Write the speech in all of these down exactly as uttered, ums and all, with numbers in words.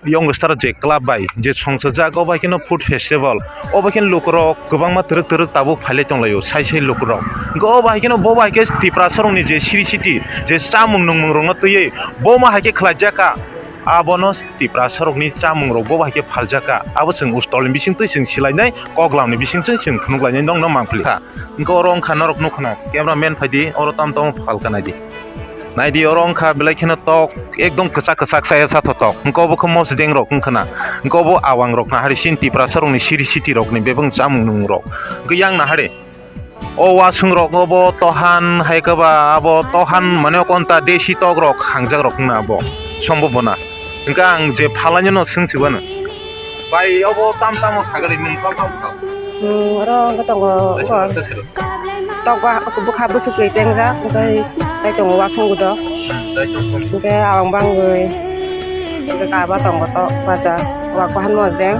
Youngstar je club bai je songchajak, obo hai kheno food festival, obo hai kheno lukurok kwbangma twrwk twrwk tabuk phailai tonglaio, sai sai lukurok. Hwnkhe obo hai kheno, bo bai khe Tiprasarokni je siri siti je chamung nungmungrokno twiwi bo ma hai khe khlaijak kha, abono Tiprasarokni chamungrok bo bai khe phaljak kha. Abo chwng ustolni bisingtwi chwng silainai, koklamni bisingtwi chwng phunuk lainai, nokno mangpili kha. Hwnkhe oro wngkha norok nukha na, camera man phaidi, oro tam tamo phalka naidi. Naidi, oro wngkha belai kheno tok, ekdom kwchak kwchak saya sa thothok. Hwnkhe obo khe mosdeng rok wngkha na. Hwnkhe obo awang rok nahari, chini Tiprasa rokni siri siti rokni bebak chamung nung rok. Hwnkhe yang nahari. O wasung rok obo tohan hai khe ba, abo tohan mane konta desi tok rok hangjak rok wngna abo. Sombobona. Hwnkhe ang je phalai no swng sibano. Bai, obo tam tamo sagari nwng tam tamo sa. Hmm, oro wngkha tongo, wngkha. Tok ba, bwkha bwswk twi pengjak, tei, tei tongo wasung gudo. Hwnkhe awang bangwi, hwnkhe kaba tongo tok bacha, wak bahan mosdeng.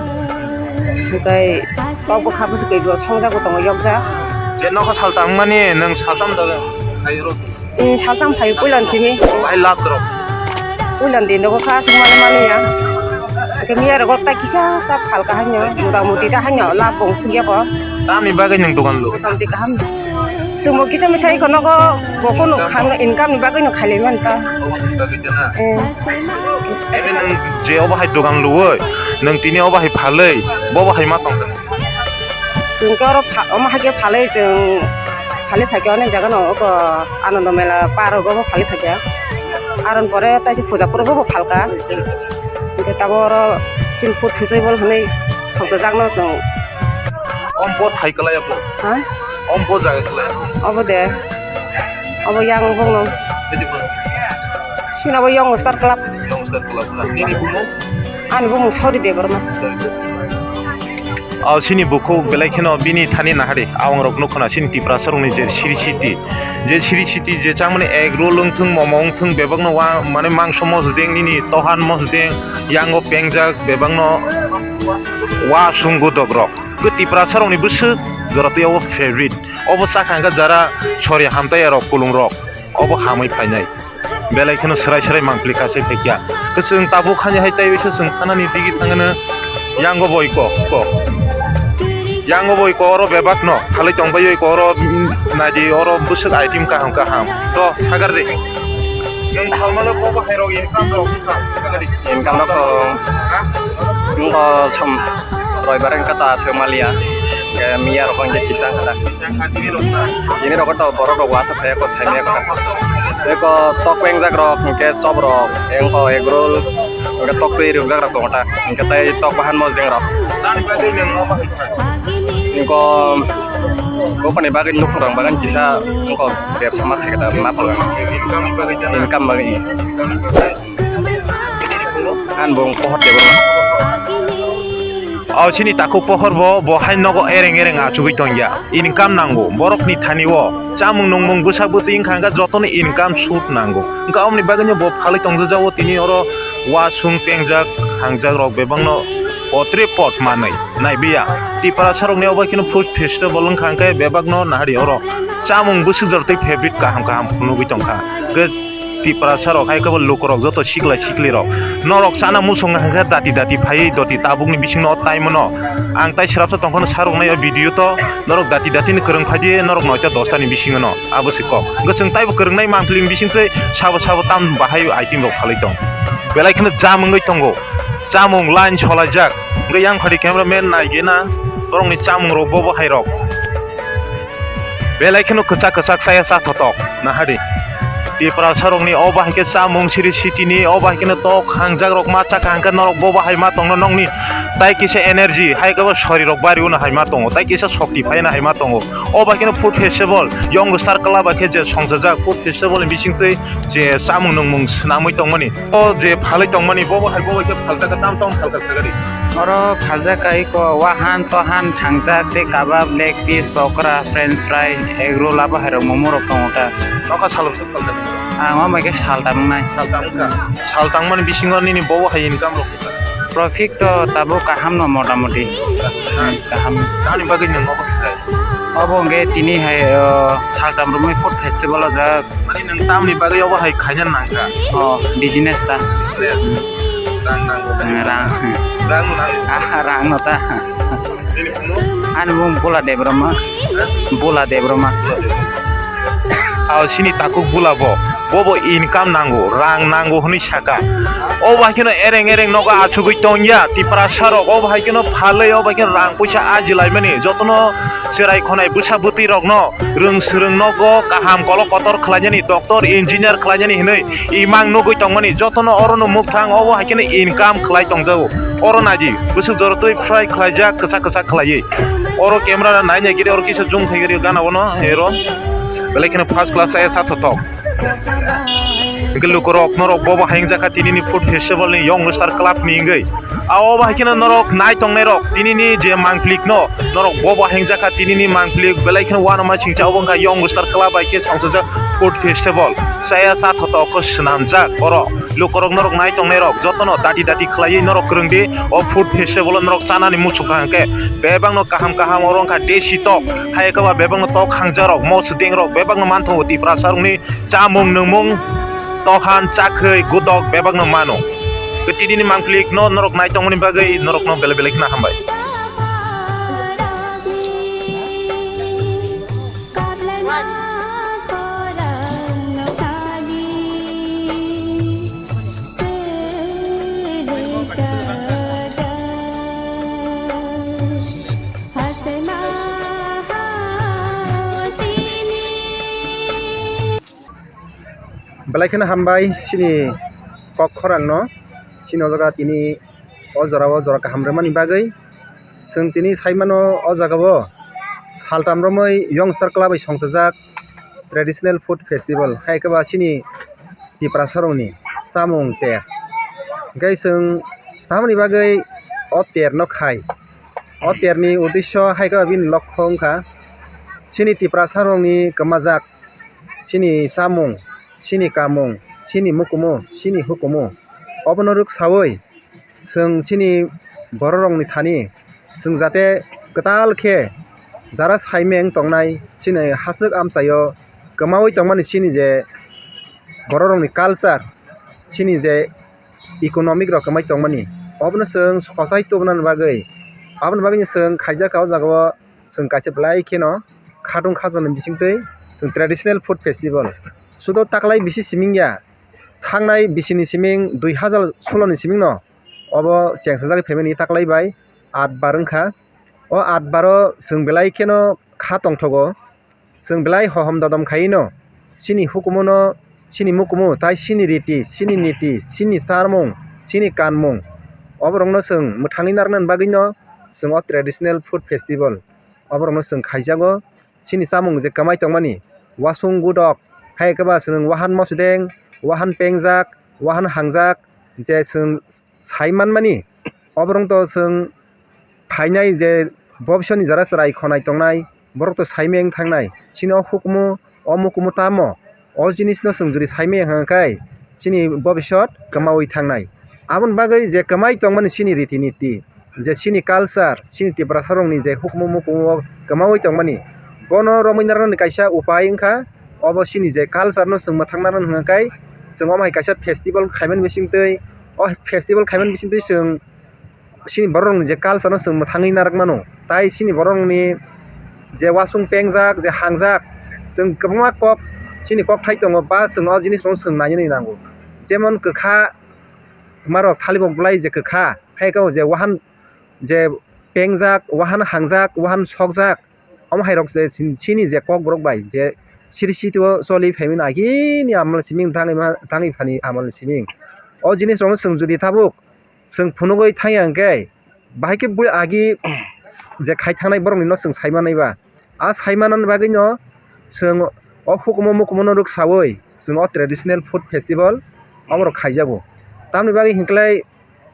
Hwnkhe tok bwkha bwswk twi bo songjak bo tongo yokjak. Je nokha saltam mani, nwng saltam da, hai ro. Saltam phai puilan simi. Bai lab rok. Puilan din rogo kha sung mani mani ya. Ke miya rogo ta kisa sa phal ka hanyo. Muta muti ta hanyo lab bong sung ya ko. Tamni bagwi nwng dogan lu. Tam ti kaham. Sumo kisa misai kono go boko no khang income ni bagwi no khali man ta. Eh. Ebe nwng je obo hai dogan luwoi, nwng tini obo hai phalwi, bobo hai ma tong. Chwng khe oro pha-, omo hai khe phalwi chwng phalwi phai khe onek jaga no oko Anando Mela par rogo bo phalwi phai kha. Aron pore taisi puja porobo bo phalka. Hwnkhe tabuk oro chini food festival hwnwi sokjak no chwng. Om po thai kwlai abo. Ha? Om po jaga kwlai abo. Obo de. Obo yang bongno. Sini bo Young Star Club. Young Star Club na. Nini bumung? Ani bumung Saudi Debbarma. O sini bukhuk belai kheno bini thani nahari. Awang rok nukho na sini Tiprasa rokni je siri siti. Je siri siti je changmani egg roll wngthung, momo wngthung, bebakno wa mane mangso mosdeng nini tohan mosdeng yango pengjak bebakno wa sung godok rok. Khe Tiprasa rokni bwswk jora twi obo favorite. Obo chakha hwnkhe jara sori hamtaiya rok kulung rok. Obo hamwi phainai. Belai kheno swrai swrai mangpili kasai phaikya. Khe chwng tabuk hani hai taiwi se chwng thanani digi thangano yango boi ko, ko. Yango boi ko oro bebak no phalwi tongbai ko oro, mm, naidi oro bwswk item kaham kaham. To sagar de. Nwng salmano bo bo hai rok income rok wngkha. Income rok to wngkha sam roibar wngkha ta aswk maliya. Khe miya rok wngkha kisa wngkha ta. Tini rok to borok rok wasa phai ko saimaya ko. Eko tok pengjak rok, hwnkhe chop rok, eko egg roll, hwnkhe tok twi rwkjak rok tongo ta, hwnkhe tei tok bahan mosdeng rok. Eko bopani bagwi nukhung rok bagwi kisa eko bebsa ma khaikhe ta ma phalngo income bagwi. Ani bo pohor tebo. O chini takhuk pohor bo, bo hai nogo ereng ereng achugwi tongya. Income nango, borokni thani o chamung nungmung bwsa bwtwi wngkha, hwnkhe jotono income sut nango. Wngkha omoni bagwino bo phalwi tongjak o tini oro wasung pengjak, hangjak rok bebakno potre pot manwi naibiya. Tiprasa rokni obo kheno food festival wngkha, hwnkhe bebakno nahari oro chamung bwswk jortwi favorite kaham kaham phunugwi tongkha. Hwnkhe Tiprasa rok hai khe bo lukurok joto sikla sikli rok. Norok chana muchung hwnkhe dati dati phaiwi doti tabukni bisingno o time no. Ang tai srapsa tongkhano saroknai o video to norok dati dati ni kwrwng phaidi norok noita dosta ni bisingo no abo se kok. Hwnkhe chwng taibo kwrwngnai mangpili ni bisingtwi sabo sabo tam bahai item rok phalwi tong. Belai kheno jam wngwi tongo. Chamung line solaijak. Hwnkhe yang phadi camera man naigena borokni chamung rok bobo hai rok. Belai kheno kwchak kwchak chaya cha thothok nahadi. Tiprasa rokni o bahai khe chamung siri sitini o bahai kheno tok hangjak rok ma chakha hwnkhe norok bo bahai ma tongno nokni tai kisa energy hai khe bo sori rok bari uno hai ma tongo tai kisa sokti phaina hai ma tongo. O bahai kheno food festival Young Star Club bai khe je songchajak food festival ni bisingtwi je chamung nungmung swnamwi tongmani. O je phalwi tongmani bo bahai bo bahai khe phalta khe tam tong phalka sagari. Oro phaljak kai ko wahan tohan thangjak tei kabab, leg piece, pokora, french fry, egg roll abo hai rok momo rok tongo ta. Nokha salom se phalta. Ang o mai khe sal tang nai. Sal tang kha. Sal tang mani bisingo nini bo bahai income rok kha. Profit to tabuk kaham no mota moti. Hmm, kaham. Ani bagwi nang obo khai. Obo hwnkhe tini hai, o, sal tam romwi food festival o jak. Ani nang tamni bagwi obo hai khaina nangkha. O, business ta. Rang. Ah, rang no ta. Ani mung Bola Debbarma. Bola Debbarma. Aw, sini takuk Bola bo. Bo bo income nango, rang nango hwnwi saka. O bai kheno ereng ereng nogo achugwi tongya, Tiprasa rok o bai kheno phalwi o bai kheno rang puisa ajilaimani. Jotono cherai khonai bwsa bwtwi rokno rwng swrwng nogo kaham kolok kotor khlainani, doctor, engineer khlainani hwnwi imang nugwi tongmani. Jotono orono mukthang obo hai kheno income khlai tongjago. Oro naidi, bwswk jorotwi fry khlaijak, kwchak kwchak khlaiwi. Oro camera nai nai giri, oro kisa zoom khai giri gana bono, ero. Belai kheno first class aya sa thothok. Hingke lukurok norok bobo hayung jakha tinini food festival ni Young Star Club ni hingke. Abo bai kheno norok nai tongnai rok tinini je mangplik no norok bobo hayung jakha tinini mangplik belai kheno uanama singcha obo wngkha Young Star Club bai khe songchajak food festival. Saya sa thotok khe swnamjak oro lukurok norok nai tongnai rok jotono dati dati khlaiwi norok kwrwngdi o food festival o norok chanani muchungkha hingke bebak no kaham kaham oro wngkha desi tok hai khe ba bebak no tok hangjarok mosodeng rok bebak no manthogo Tiprasa rokni chamung nungmung, tohan, chakhwi, gudok bebakno mano. Tei tinini mangplikno norok naitongmani bagwi norokno belai belai kheno hambai. Belai kheno hambai chini kok khorang no, chini o jaga tini o jora o jora kaham rwmani bagwi. Chwng tini sai mano o jaga o saltam romwi Young Star Club bai songchajak traditional food festival, hai khe ba chini Tiprasa rokni chamung ter. Hingke chwng tamoni bagwi o ter no khai? O ter ni uddesyo hai khe ba bini lokho wngkha chini Tiprasa rokni kwmajak chini chamung, chini kamung, chini mukumu, chini hukumu, obono rwksawi chwng chini bororokni thani chwng jate kwtal khe jara saimeng tongnai chini hachwk amchaio kwmawi tongmani chini je bororokni culture, chini je economic rok kwmai tongmani, obono chwng kochai tubunani bagwi, aboni bagwi chwng khaijak kha o jaga o. Chwng kaisa belai kheno khatung khajani bisingtwi chwng traditional food festival. Sudo taklai bisi siming ya, thangnai bisini siming dui hazar solo ni siming no obo chengsajagwi phaimani taklai bai aat bar wngkha. O aat bar o chwng belai kheno kha tongthogo, chwng belai hohom dodom khaino chini hukumu no, chini mukumu tai chini riti, chini niti, chini charmung, chini kanmung, oborokno chwng mwthangwi narwknani bagwino chwng o traditional food festival. Oborokno chwng khaijago, chini chamung je kwmai tongmani, wasung gudok, hai khe ba chwng wahan mosodeng, wahan pengjak, wahan hangjak, je chwng sai manmani, oborok to chwng phainai je bobisoni jara chwrai khonai tongnai, borok to saimeng thangnai, chini o hukumu, o mukumu tamo, o jinisno chwng jodi saimeng hwnkhe chini bobisot kwmaui thangnai. Aboni bagwi je kwmai tongmani chini riti niti, je chini culture, chini Tiprasa rokni je hukumu mukumu o kwmaui tongmani, bono romwi narwknani kaisa upai wngkha, obo chini je culture no chwng mwthang narwknani hwnkhe chwng omo hai kaisa festival khaimani bisingtwi, o festival khaimani bisingtwi chwng chini borok rokni je culture no chwng mwthangwi narwk mano, tai chini borok rokni je wasung pengjak, je hangjak, chwng kwbangma kok chini kokthai tongo, ba chwng o jinis rokno chwng nainani nango, jemon kwkha, marok thalibok bolai je kwkha, hai khe o je wahan je pengjak, wahan hangjak, wahan sokjak, omo hai rok je chini je kokborok bai je siri sitio choli phaimani agini amal siming tangwi ma, tangwi phani amal siming. O jinis rokno chwng jodi tabuk chwng phunugwi thangya hwnkhe, bahai khe bui agi je khai thangnai borokni no chwng sai manai ba. A sai manani bagwino chwng o hukumu mukumu no rwksaui chwng o traditional food festival oborok khaijago. Tamoni bagwi hinklai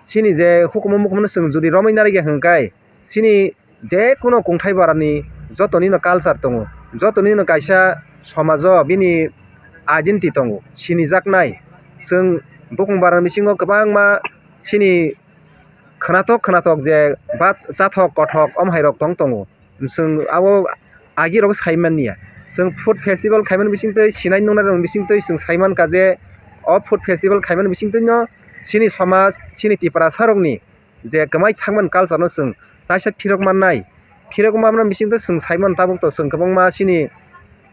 chini je hukumu mukumu no chwng jodi romwi narwkya hwnkhe, chini je kono kongthai barani jotoni no culture tongo, jotoni no kaisa somajo bini identity tongo, sinijaknai. Chwng bukung barani bisingo kwbangma chini khwnathok khwnathok je ba chathok kothok omo hai rok tong tongo. Chwng abo agi rok sai man ya. Chwng food festival khaimani bisingtwi sinai nungnai rok bisingtwi chwng sai man kha je o food festival khaimani bisingtwi no chini somaj, chini Tiprasa rokni je kwmai thangmani culture no chwng taisa phirok mannai. Phirok manna bisingtwi chwng saimano tabuk to chwng kwbangma chini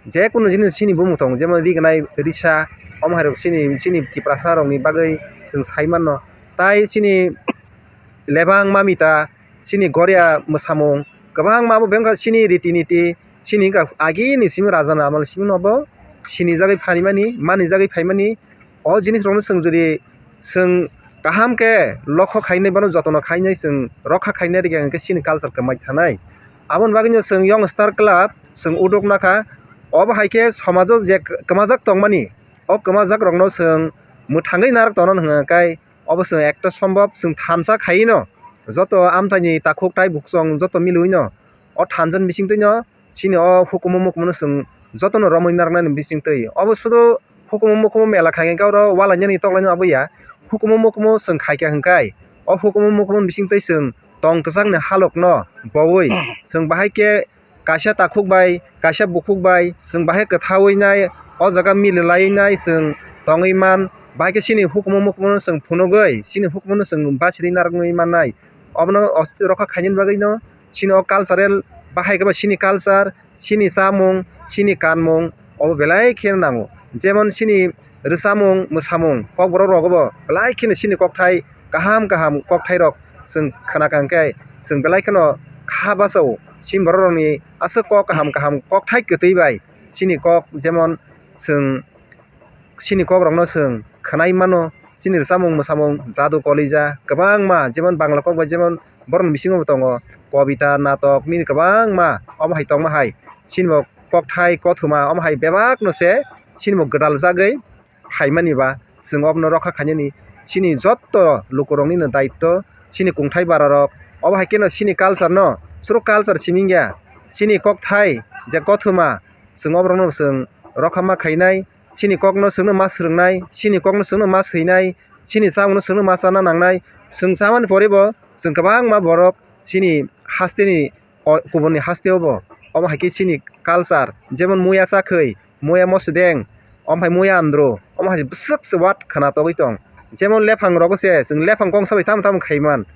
je kunu jinis chini bumung tongo, jemon rignai risa, omo hai rok chini, chini Tiprasa rokni bagwi chwng saimano. Tai chini lebang mamita, chini goria mwsamung, kwbangma abo bengkha chini riti niti, chini wngkha agini simi raja ni amal simi no bo sinijagwi phaimani, manijagwi phaimani. O jinis rokno chwng jodi chwng kaham khe lokho khainai, bono jotono khainai, chwng rokha khainai rwkha hwnkhe chini culture kwmai thanai. Aboni bagwino chwng Young Star Club chwng uduk nakha, obo hai khe somajo je kwmajak tongmani, o kwmajak rokno chwng mwthangwi narwk tongna hwnka khe obo chwng ekta sombop chwng thansa khaino joto amchaini takhuk tai bukhuk chwng joto milwino o thansa ni bisingtwino chini o hukumu mukumu no chwng jotono romwi narwknani bisingtwi. Obo sudu hukumu mukumu mela khaikhe oro walainani toklainani obo ya. Hukumu mukumu chwng khaikha hwnkhe o hukumu mukumu bisingtwi chwng tong kwchakni halokno boui chwng bahai khe kaisa takhuk bai, kaisa bukhuk bai chwng bahai kwthawi nai, o jaga mililaiwi nai chwng tongwi man. Bahai khe chini hukumu mukumu no chwng phunugwi, chini hukumu no chwng bachiri narwknwi mannai. Obono rokha khainani bagwino chini o cultural bahai khe ba chini culture, chini chamung, chini kanmung, obo belai kheno nango. Jemon chini rwchapmung, mwsamung, kokborok rogo bo belai kheno chini kokthai kaham kaham kokthai rok chwng khna kha hwnkhe chwng belai kheno kha bachao. Chini borok rokni aswk kok kaham kaham kokthai kwtwi bai chini kok jemon chwng chini kok rokno chwng khwnai mano. Chini rwchapmung mwsamung jadu kolija kwbangma, jemon Bangla kok bai jemon borokni bisingo bo tongo kobita, natok nini kwbangma, omo hai tongma hai chini bo kokthai kothoma omo hai bebak no se chini bo gwdal jagwi phaimani ba chwng obono rokha khainani chini jotto lukurokni no daitto, chini kungthai bara rok. Obo hai kheno chini culture no, suro culture simi wngya, chini kokthai je kothoma chwng oborokno chwng rokha ma khainai. Chini kokno chwngno ma swrwngnai, chini kokno chwngno ma swinai, chini chamungno chwngno ma chana nangnai. Chwng chamani pore bo chwng kwbangma borok chini hasteni o kubuni hasteo bo. Omo hai khe chini culture, jemon muya chakhwi, muya mosodeng, omo hai muya andro, omo hai bwswk se word khna togwi tong. Jemon lephang rogo se chwng lephang kongsa bai tamo tamo khaiman.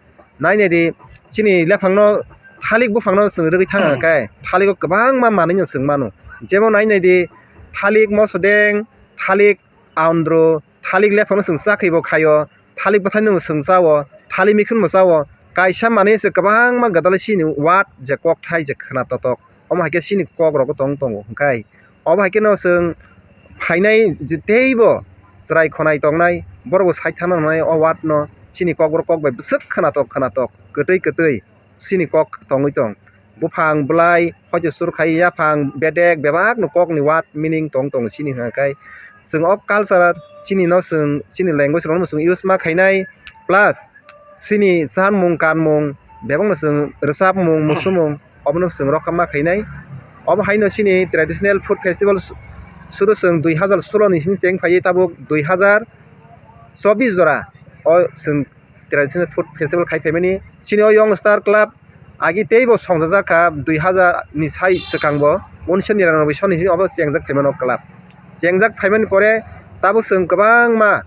Nai nai di, chini lephangno thalik buphangno chwng rwgwi thang khe thaligo kwbangma manwino chwng mano. Jemon nai nai di, thalik mosodeng, thalik andro, thalik lephangno chwng chakhwi bo khaio, thalik bwthaino chwng chao, thalik mikhunbo chao. Kaisa manwi se kwbangma gwdalwi chini word je kokthai je khna totok, omo hai khe chini kok rogo tong tongo hwnkhe. Obo hai kheno chwng phainai je teibo chwrai khonai tongnai, borokbo sai thangna nangnai o word no, chini kokborok kok bai bwswk khnatok khnatok, kwtwi kwtwi chini kok tongwi tong. Buphang, bwlai, hoito sur khai, yaphang, bedek, bebakno kokni word meaning tong tongo chini hwnka khe. Chwng o culture chini no chwng chini language rokno chwng use ma khainai, plus chini chamung kanmung, bebakno chwng rwchapmung, musumung, obono chwng rokha ma khainai. Obo haino chini traditional food festival su-, sudu chwng dui hazar solo ni simi cheng phaiwi tabuk dui hazar chobbish jora o chwng traditional food festival khai phaimani. Chini o Young Star Club agi teibo songjak kha dui hazar ni sai swkang bo, unisho niranoboi soni obo chengjak phaimano club. Chengjak phaimani pore tabuk chwng kwbangma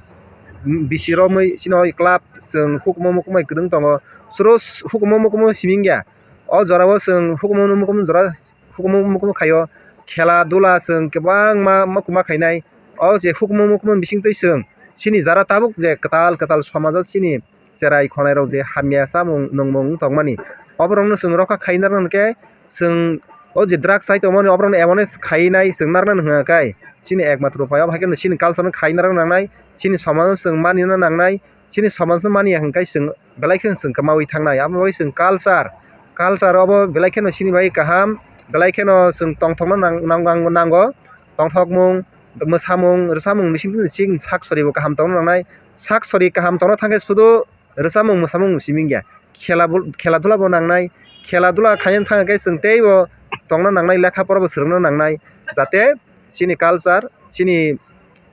bisi romwi chini o club chwng hukumu mukumu bai kwdwng tongo. Suro hukumu mukumu simi wngya. O jorao chwng hukumu mukumu jora hukumu mukumu khaio, khela dula chwng kwbangma mukumu khainai. O je hukumu mukumu bisingtwi chwng chini jara tabuk je kwtal kwtal somajo chini cherai khonai rok je hamya chamung nungmung wng tongmani, oborokno chwng rokha khai narwkna hwnkhe chwng o je drugs chai tongmani oborokno awareness khainai chwng narwkna hwnkhe chini ekmatro upai. Obo hai kheno chini culture no khai narwkna nangnai, chini somajno chwng manina nangnai. Chini somajno mani ya hwnkhe chwng belai kheno chwng kwmaui thangnai. Abo bagwi chwng culture, culture obo belai kheno chini bagwi kaham, belai kheno chwng tongthokno nang-, nang-, nango. Tongthokmung, mwsamung, rwchapmung bisingtwi chini sak soribo kaham tongna nangnai. Sak sori kaham tongna thangkhe sudu rwchapmung, mwsamung simi wngya. Khela bul-, khela dula bo nangnai. Khela dula khaina thangkhe chwng teibo tongna nangnai, lekha pora bo swrwngna nangnai. Jate chini culture, chini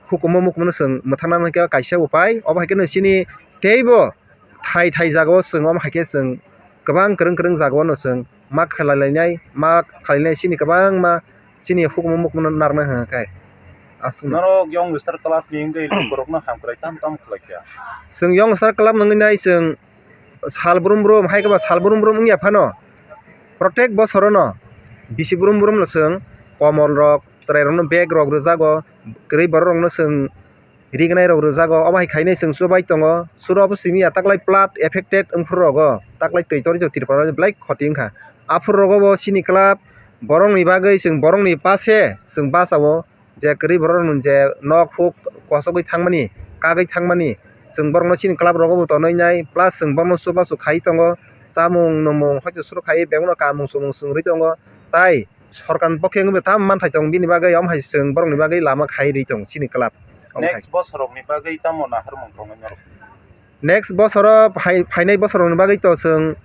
hukumu mukumu no chwng mwthangna hwnkhe kaisa upai. Obo hai kheno chini teibo thai thai jagao chwng omo hai khe chwng kwbang kwrwng kwrwng jagao no chwng ma khlai lainai, ma khlai lainai chini kwbangma chini hukumu mukumu no narwknai hwnkhe. Aswk no. Norok Young Star Club ni wngwi lukurokno hamkrai tam tam khlai kha. Chwng Young Star Club wngwi nai chwng sal brum brum, hai khe ba sal brum brum wngya phano, protek bosorono bisi brum brum no chwng komol rok, chwrai rokno bag rok rwjago, kwrwi borok rokno chwng rignai rok rwjago, omo hai khainai chwng chubai tongo. Suro obo simi ya taklai flood affected wngphuru rogo, taklai twi torwi tongo Tripura belai khoti wngkha. Aphuru rogo bo chini club borokni bagwi chwng borokni pase chwng bachao. Je kwrwi borok rok je nok huk kosogwi thangmani, kagwi thangmani, chwng borokno chini club rogo bo tonwi nai, plus chwng borokno chubachu khai tongo, chamung nwngmung hoito suru khai bebakno kamung chumung chwng rwi tongo, tai sorkar ni pokhe wngwi tam manthai tongo, bini bagwi omo hai chwng borokni bagwi lama khai rwi tongo chini club. Omo hai. Next bosorokni bagwi tamo naharmung tongo norok? Next bosoro phai-, phainai bosorokni bagwi to chwng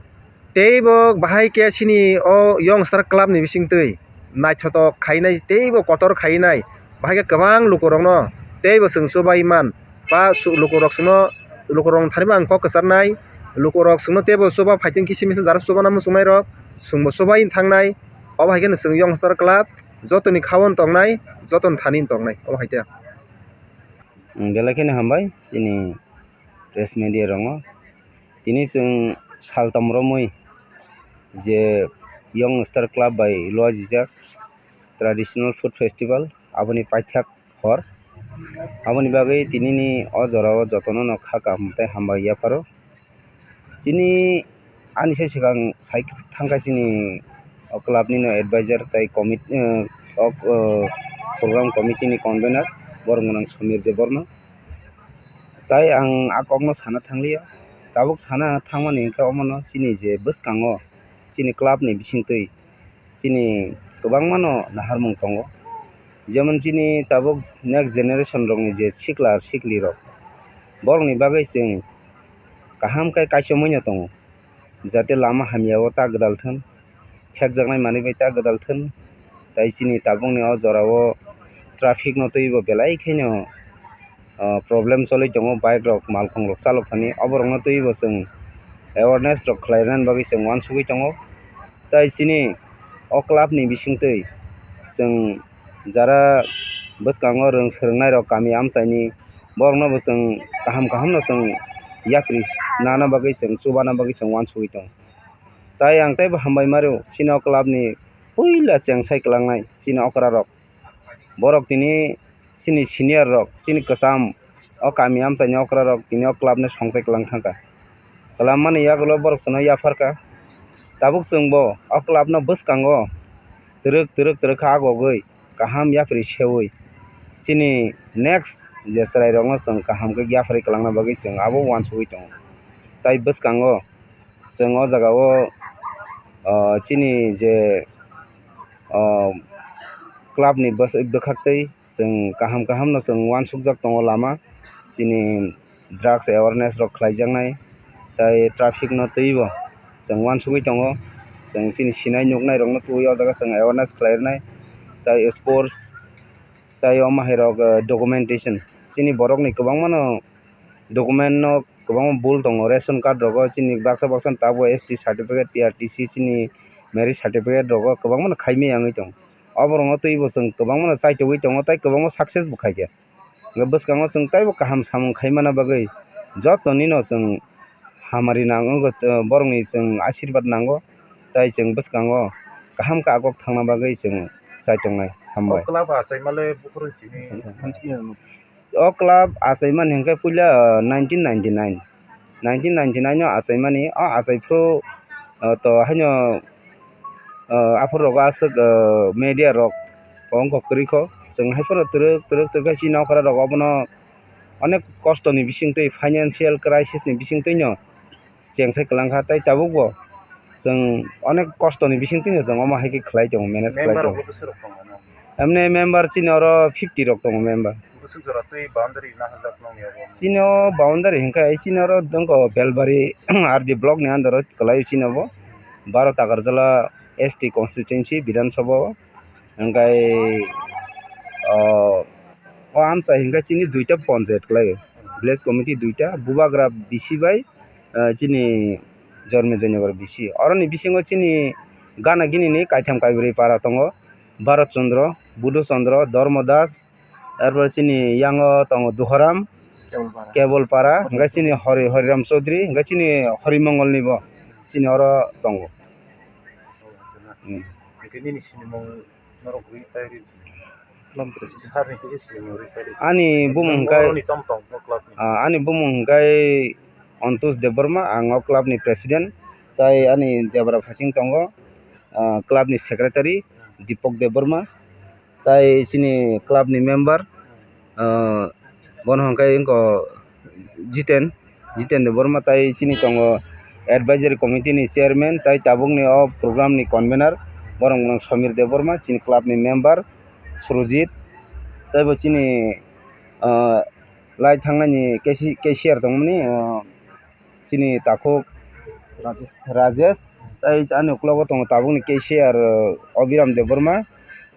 teibo bahai khe chini o Young Star Club ni bisingtwi naithotok khainai, teibo kotor khainai, bahai khe kwbang lukurokno teibo chwng chubai man, ba su-, lukurok chwngno, lukurokni thani bo ang kok kwcharnai, lukurok chwngno teibo chuba phaitwng kisi misa jara chubana muchungnairok chwngbo chubai thangnai, obo hai kheno chwng Young Star Club jotoni kha-o tongnai, jotoni thani tongnai, obo hai khe. Belai kheno hambai chini press media rokno. Tini chwng saltam romwi je Young Star Club bai luajijak traditional food festival, aboni paithak hor. Aboni bagwi tinini o jorao jotono no kha kaham tei hambai yapharo. Chini ani sai swkang sai thangkha chini o club nino advisor tei commit-, eh, o, eh, program committee ni convener borok gwnang Samir Debbarma. Tai ang a kokno sana thangliya, tabuk sana thangmani hwnkhe omono chini je bwskango chini club ni bisingtwi chini kwbangmano naharmung tongo. Jemon chini tabuk next generation rokni je sikla siklirok, borokni bagwi chwng kaham khe kaichomwino tongo, jate lama hamyao ta gwdal thun, phekjaknai manwi bai ta gwdal thun, tai chini tabukni o jorao traffic no twibo belai kheno, ah, problem choli tongo, bike rok, malkhung rok chalok thani, oborokno twibo chwng awareness rok khlainani bagwi chwng uansugwi tongo. Tai chini o club ni bisingtwi chwng jara bwskango rwng swrwngnairok kami amchaini borokno bo chwng kaham kaham no chwng yapri nana bagwi chwng chubana bagwi chwng uansugwi tongo. Tai ang teibo hambai mario chini o club ni puila cheng sai kwlangnai chini okra rok. Borok tini chini senior rok, chini kwcham o kami amchaini okra rok tini o club no songchai kwlang thangkha. Kwlammani yagulo borok chwngno yapharkha. Tabuk chwngbo o club no bwskango twrwk twrwk twrwk kha agogwi kaham yapri seui chini next je chwrairokno chwng kaham khe yapharwi kwlangna bagwi chwng abo uansugwi tongo. Tai bwskango chwng o jagao, ah, chini je, ah, club ni bwswk bwkhaktwi chwng kaham kaham no chwng uansukjak tongo lama. Chini drugs awareness rok khlaijaknai, tai traffic no twibo chwng uansugwi tongo. Chwng chini sinai nuknai rokno twiwi o jaga chwng awareness khlairwnai, tai sports, tai omo hai rok, eh, documentation. Chini borok ni kwbangma no document no kwbangma bul tongo, ration card rogo chini baksa baksa tabuk S T certificate, P R T C chini marriage certificate rogo kwbangma no khaimani wngwi tongo. Oborokno twibo chwng kwbangma no chaitogwi tongo, tai kwbangma success bo khaikha. Hwnkhe bwskango chwng teibo kaham samung khaimana bagwi joto nino chwng hamari nang wngkha, borokni chwng asirwad nango, tai chwng bwskango kaham khe agok thangna bagwi chwng chaitongnai. Hambai. O club achaimale buphuru simi. O club achaimani hwnkhe puila, ah, nineteen ninety-nine. Nineteen ninety-nine o achaimani, o achaiphuru, ah, to haino, ah, aphuru rogo aswk, ah, media rok ongkha kwrwikho. Chwng haiphano twrwk twrwk twrwk khe chini okra rok obono onek kosto ni bisingtwi, financial crisis ni bisingtwino cheng sai kwlang kha, tai tabukbo chwng onek kosto ni bisingtwino chwng omo hai khe khlai tongo, manage khlai tongo. Emne member chini oro fifty rok tongo member. Bwswk jora twi boundary nahajak nongni abo? Chini o boundary hwnkhe chini oro wngkha Belbari R D block ni under o kwlai o chini obo. Baro Takarjala S T constituency Bidhan Sabha o. Hwnkhe, o, o amchai hwnkhe chini duita ponchayat kwlai o. Village committee duita, Bubagra B C bai, eh, chini Jorme Joynagar B C. Oroni bisingo chini gana gini ni kaitham kaibrwi para tongo. Bharat Chandra, Budu Chandra, Dharma Das, Arpore chini yango tongo Duhoram, Kebulpara, hingke chini Hori, Horiram Chaudhary, hingke chini Horimongol ni bo chini oro tongo. Hmm. Hingke nini sinimung norok ri tai ri. Club president. Sir ni kisa sinimung ri tai ri. Ani bumung hingke, ani bumung hingke Ontosh Debbarma, ang o club ni president, tai ani debra phasing tongo, ah, club ni secretary Deepak Debbarma, tai chini club ni member, ah, bono hingke wngkha Jiten, Jiten Debbarma, tai chini tongo advisory committee ni chairman, tai tabuk ni o program ni convener, borok wngkha Samir Debbarma, chini club ni member Surojit, tai bo chini, ah, lai thangnani cashier tongmani, ah, chini takhuk Rajesh. Rajesh, tai ani uklogo tongo tabukni cashier, uh, Abhiram Debbarma,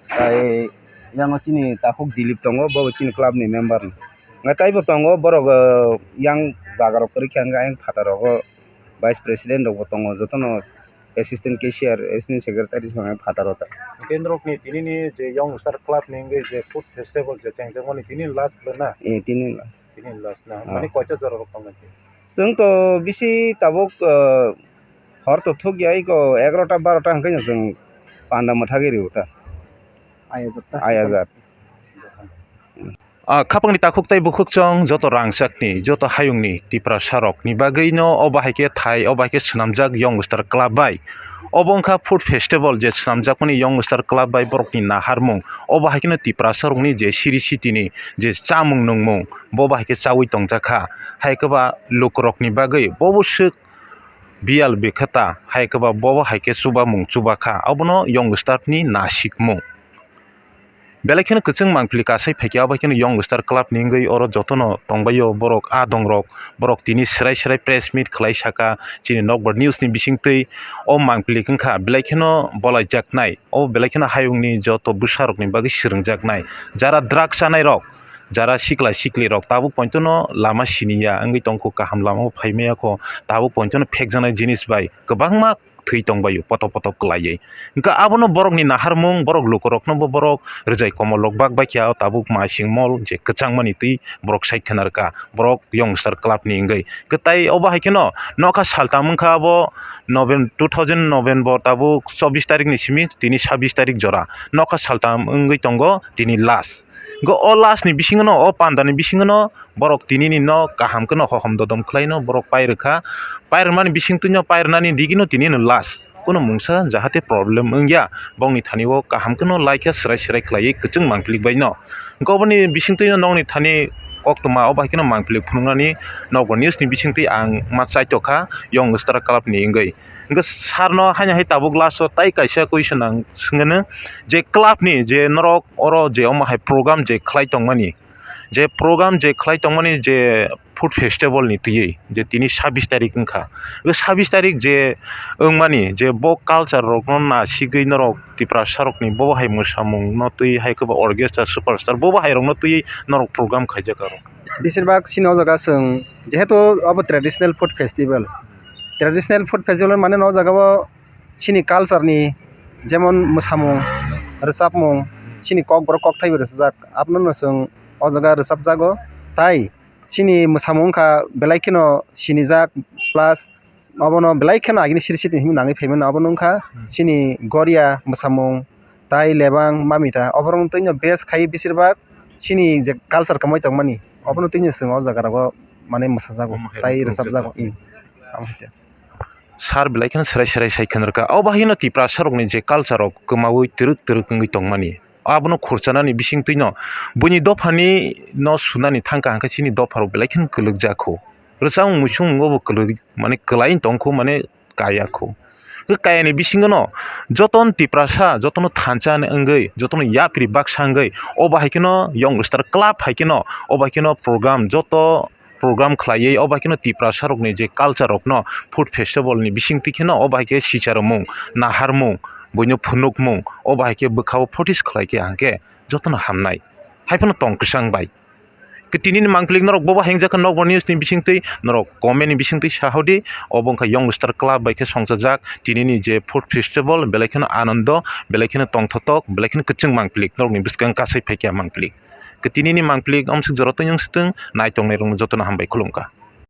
tai yango chini takhuk Dilip tongo, bo bo chini club ni member ni. Hingke taibo tongo borok, uh, yang jaga rok kwrwi khe hingke ayang phataro vice president rok bo tongo, jotono assistant cashier, assistant secretary song phataro ta. Hingke norokni tinini je Young Star Club ni wngwi je food festival je chengjakmani tini last le na? Eh, tini last. Tini last na? Ah. Mane koita jora rok tongmani? Chwng to bisi tabuk, ah, hor to thuk ya, iko egarota barota hwnkhe no chwng panda mwthagwi rio ta. Ayajak ta? Ayajak. Ah, khapangni takhuk tei bukhuk chwng joto rangchakni, joto hayungni Tiprasa rokni bagwi no obo hai khe thai, obo hai khe swnamjak Young Star Club bai. Obo wngkha food festival je swnamjakmani Young Star Club bai borokni naharmung. Obo hai kheno Tiprasa rokni je siri sitini je chamung nungmung, bo bo hai khe chaui tongjakha. Hai khe ba lukurokni bagwi bobo swk biyal bekhata, hai khe ba bobo hai khe chubamung chubakha. Obono Young Star ni nasikmung. Belai kheno kwchwng mangpili kasai phaikhe, abo kheno Young Star Club ni wngwi oro jotono tongbaio borok, a dongrok, borok tini swrai swrai press meet khlai saka, chini Nokbar News ni bisingtwi o mangpili wngkha, belai kheno bolaijaknai, o belai kheno hayungni joto bwsarokni bagwi swrwngjaknai, jara drug chanairok, jara sikla siklirok tabuk pointono lama siniya wngwi tongkho, kaham lamao phaimaya kho, tabuk pointono phekjaknai jinis bai kwbangma thwi tongbaio, potop potop kwlaiwi. Hwnkhe abono borokni naharmung, borok lukurokno bo borok rwjai komol rok bak baikha, o tabuk masing mol je kwchangmani twi borok sai khna rwkha, borok Young Star Club ni wngwi. Hwnkhe tai obo hai kheno nokha saltam wngkha abo Novem-, two thousand November tabuk chobbish tarik ni simi tini sabbish tarik jora nokha saltam wngwi tongo tini last. Hwnkhe o last ni bisingo no, o panda ni bisingo no borok tinini no kaham kheno hohom dodom khlaino, borok pai rwkha, pai rwmani bisingtwi no, pai rwnani digi no tini no last. Kuno mungsa jahate problem wngya, bongni thani o kaham kheno laikha, swrai swrai khlaiwi kwchwng mangpili bai no. Hwnkhe oboni bisingtwi no nokni thani koktwma o bai kheno mangpili phunuknani Nokbar News ni bisingtwi ang ma chaitokha Young Star Club ni wngwi. Hwnkhe sir no haino hai tabuk last o tai kaisa question ang swngno je club ni je norok oro je omo hai program je khlai tongmani, je program je khlai tongmani je food festival ni twiwi je tini sabbish tarik wngkha. O sabbish tarik je wngmani je bo culture rokno nasigwi norok Tiprasa rokni bo hai mwsamung no twi hai khe bo orchestra superstar bo hai rokno twi norok program khaijak aro. Besir bak chini o jaga chwng jehetu abo traditional food festival, traditional food festival mane no o jaga o chini culture ni jemon mwsamung, rwchapmung, chini kokborok kokthai bai rwchapjak, abono no chwng o jaga rwchapjago. Tai chini mwsamung wngkha belai kheno sinijak, plus obono belai kheno agini siri sitini hinwi nangwi phaimano, abono wngkha chini goria mwsamung, tai lebang mamita, oborok twi no base khai besir bak chini je culture kwmai tongmani, obono twi no chwng o jaga rogo mane mwsajago tai rwchapjago. Sir belai kheno swrai swrai sai khwna rwkha. O bahai no Tiprasa rokni je culture rok kwmaui twrwk twrwk wngwi tongmani, abono khurchanani bisingtwi no buini dophani no sunani thangkha, hwnkhe chini dopha rok belai kheno kwlwkjak kho. Rwchapmung muisung wngbo bo kwlwi, mane kwlai tong kho, mane kaya kho. Khe kayani bisingo no jotono Tiprasa, jotono thansa wngwi, jotono yapri baksa wngwi, o bahai kheno Young Star Club hai kheno, o bahai kheno program joto program khlaiwi, o bai kheno Tiprasa rokni je culture rokno food festival ni bisingtwi kheno o bai khe sicharomung, naharmung, buino phunukmung, o bai khe bwkhao protest khlai khe hwnkhe jotono hamnai. Hai phano tong kwchang bai. Khe tinini mangpili norok bobo hengjakha Nokbar News ni bisingtwi, norok comment ni bisingtwi sahodi, obo wngkha Young Star Club bai khe songchajak tinini je food festival, belai kheno anondo, belai kheno tongthotok, belai kheno kwchwng mangpili norokni bwskang kasai phaikha mangpili. Tini ni mangpili omswk jora twi wng swtwng, nai tongnai rok no joto no hambai, khulumkha.